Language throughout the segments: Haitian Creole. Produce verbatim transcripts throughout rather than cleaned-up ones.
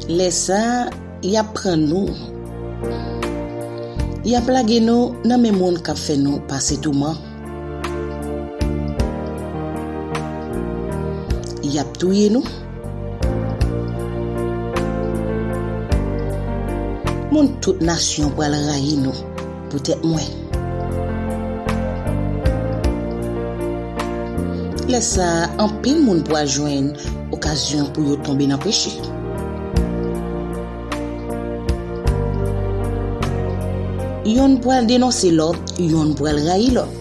Lè sa a, y ap pran nou. Y ap lage nou nan men moun k ap fè nou pase touman. Y ap touye nou. Moun tout nasyon pral rayi nou poutèt mwen. Lè sa a, anpil moun pral jwenn okazyon pou yo tonbe nan peche. Yonn pral denonse lòt, yonn pral rayi lòt.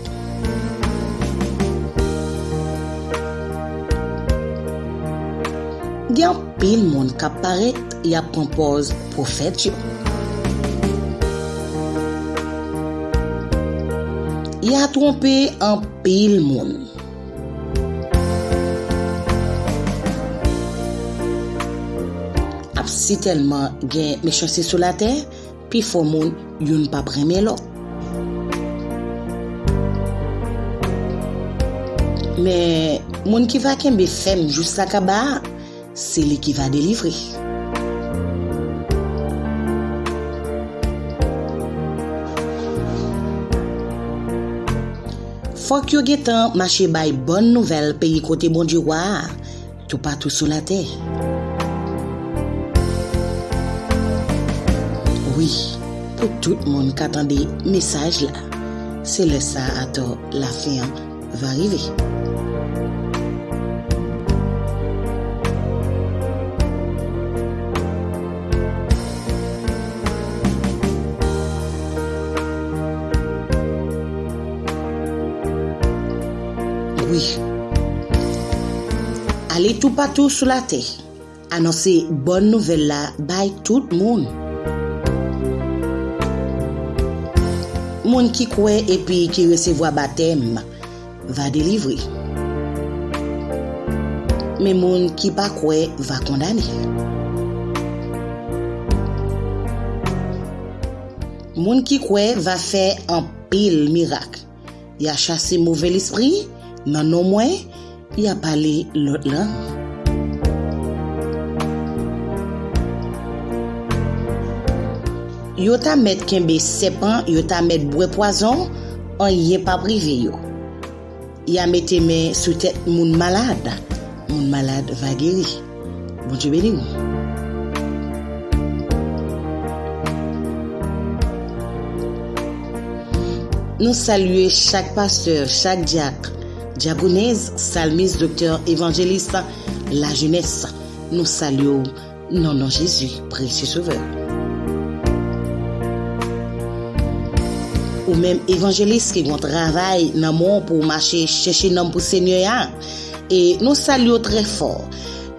Gen anpil moun k ap parèt, y ap pran pòz pwofèt yo. Y a twonpe anpil moun. Ap sitèlman gen mechanste sou latè, pifò moun youn p ap renmen lòt. Men, moun ki va kenbe fèm jis lakaba a, se li ki va delivre. Fòk yo gentan mache bay bòn nouvèl peyi kote Bondye wa a, toupatou sou latè. Wi, pou tout moun ka tande mesaj la, se lè sa a atò lafen an va rive. Wi. Ale toupatou sou latè. Anonse bòn nouvèl la bay tout moun. Moun ki kwè epi ki resevwa batèm va delivre. Men moun ki pa kwè va kondane. Moun ki kwè va fè anpil mirak. Y a chase move lespri nan non mwen, y a pale lòt lang. Yo ta mèt kenbe sèpan, yo ta mèt bwè pwazon, anyen p ap rive yo. Y a mete men sou tèt moun malad, moun malad va geri. Bondye beni w. Nou salye chak pastè, chak dyak, dyakonès, salmis, doktè, evanjelis, lajenès. Nou salye w nan non Jezi, presye Sovè. Ou menm evanjelis ki gon travay nan men w pou w mache chèche nanm pou Senyè a. E nou salye w trè fò.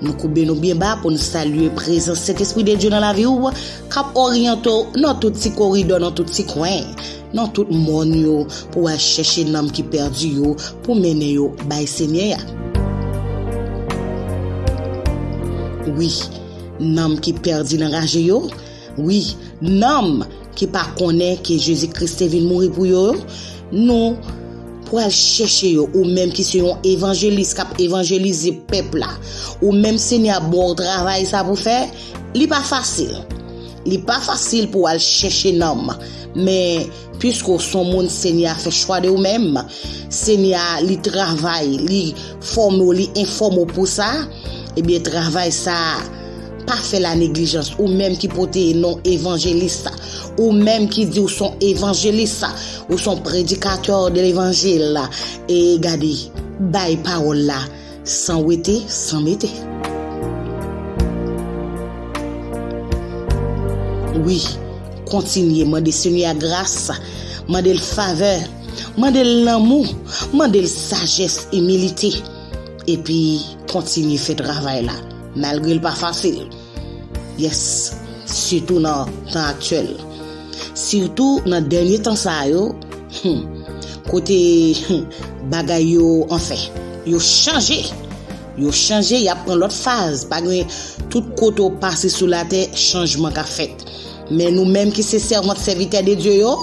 Nou koube nou byen ba pou n salye prezans Sentespri de Dye nan lavi w, k ap oryante w nan tout ti koridò, nan tout ti kwen, nan tout mòn yo, pou w al chèche nanm ki pèdi yo, pou mennen yo bay Senyè a. Wi, nanm ki pèdi nan raje yo, wi, nanm ki pa konnen ke Jezi Kris te vin mouri pou yo, nou pral chèche yo, ou menm ki se yon evanjelis k ap evanjelize pèp la, ou menm Senyè a ba w travay sa pou fè, li pa fasil. Li pa fasil pou w al chèche nanm, men piske w se yon moun Senyè a fè chwa de ou menm, Senyè a li travay, li fòme w, li enfòme w pou sa, ebyen travay sa a, pa fè la neglijans, ou menm ki pote non evanjelis, ou menm ki di w se yon evanjelis, ou se yon predikatè de levanjil, e gade, bay pawòl la san wete, san mete. Wi, kontinye mande Senyè a gras, mande l favè, mande l lanmou, mande l sajès, imilite. Epi kontinye fè travay la, malgre l pa fasil. Yes, sitou nan tan aktyèl. Sitou nan dènye tan sa yo, hmm, kote, hmm, bagay yo, anfen, yo chanje. Yo chanje, y ap pran lòt faz. Pa gen, tout kote w pase sou latè, chanjman ka fèt. Men nou menm ki se sèvant, sèvitè de Dye yo,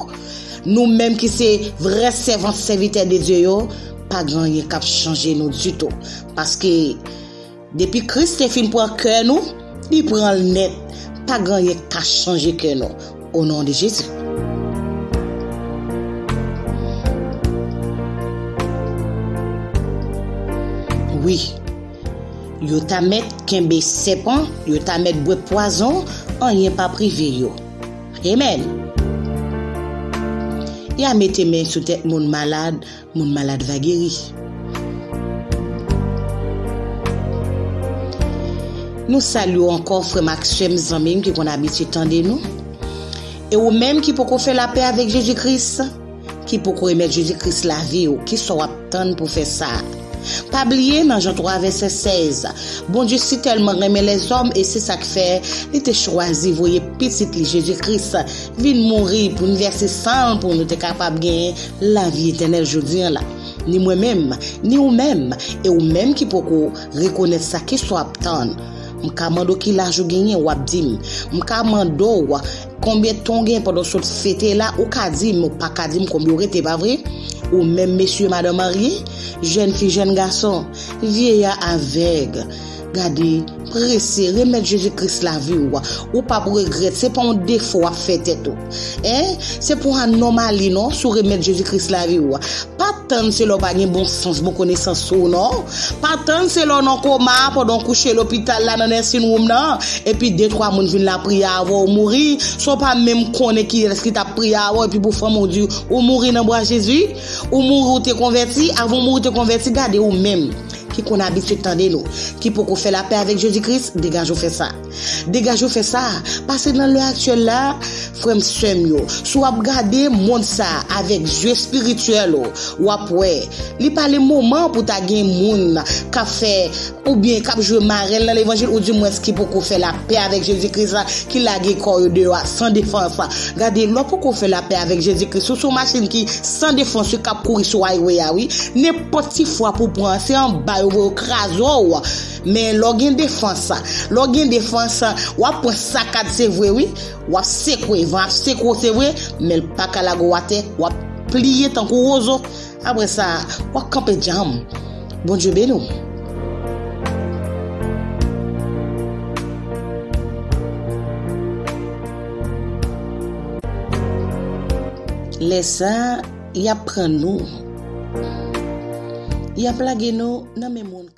nou menm ki se vrè sèvant, sèvitè de Dye yo, pa gen anyen k ap chanje nou ditou. Paske depi Kris te fin pran kè nou, li pran l nèt. pa gen anyen k ka chanje kè nou. O non de Jezi. Wi, yo ta mèt kenbe sèpan, yo ta mèt bwè pwazon, anyen p ap rive yo. Amen. Y a mete men sou tèt moun malad, moun malad va geri. Nou salye w ankò, frè m ak sè m, zanmi m ki konn abitye tande nou. E ou menm ki poko fè lapè avèk Jezi Kris, ki poko remèt Jezi Kris lavi w, kisa w ap tann pou fè sa? Pa bliye nan Jan twa vèsè sèz, Bondye si tèlman renmen lèzòm, e se sa k fè li te chwazi voye Pitit li Jezi Kris vin mouri pou n vèse san l pou nou te kapab genyen lavi etènèl jodi a la. Ni mwen menm, ni ou menm, e ou menm ki poko rekonèt sa, kisa w ap tann? M ka mande w ki laj ou genyen, w ap di m. M ka mande w konbyen tan w gen pandan w sot fete la, ou ka di m, ou pa ka di m konbyen w rete, pa vre? Ou menm mesye, madanm marye, jèn fi, jèn gason, vyeya, avèg. Gade, prese, remèt Jezi Kris lavi w. Ou p ap regrèt, se pa yon defo w ap fè tèt ou. En? Se pa yon anòmali non, si w remèt Jezi Kris lavi w. Pa tann se lè w pa gen bon sans, bon konesans sou w non. Pa tann se lè w nan koma, pandan w kouche lopital la nan nursing room nan, epi de twa moun vin lapriyè avè w, ou mouri, san w pa menm konnen kiyès ki t ap priye avè w, epi pou fanmi w di ou mouri nan bra Jezi, ou mouri ou te konvèti, avan w mouri ou te konvèti, gade ou menm ki konn abitye tande nou, ki poko fè lapè avèk Jezi Kris, degaje w fè sa. Degaje w fè sa. Paske nan lè aktyèl la, frè m, sè m yo, si w ap gade mond sa a avèk zye espirityèl ou, w ap wè, li pa le moman pou ta gen moun k ap fè, oubyen k ap jwe marèl nan levanjil, oudimwens ki poko fè lapè avèk Jezi Kris la, ki lage kò yo deyò a san defans. Gade, lè w poko fè lapè avèk Jezi Kris, ou se yon machin ki san defans, wi, k ap kouri sou highway a, wi. Nenpòt ti frap ou pran, se anba yo voye yo kraze w. Men lè w gen defans, lè w gen defans, w ap pran sakad, se vre, wi. W ap sekwe, van ap sekwe w, se vre, men l pa ka lage w atè, w ap pliye tankou wozo. Apre sa, w ap kanpe djanm. Bondye beni w. Lè sa, y ap pran nou. Y ap lage nou nan men moun.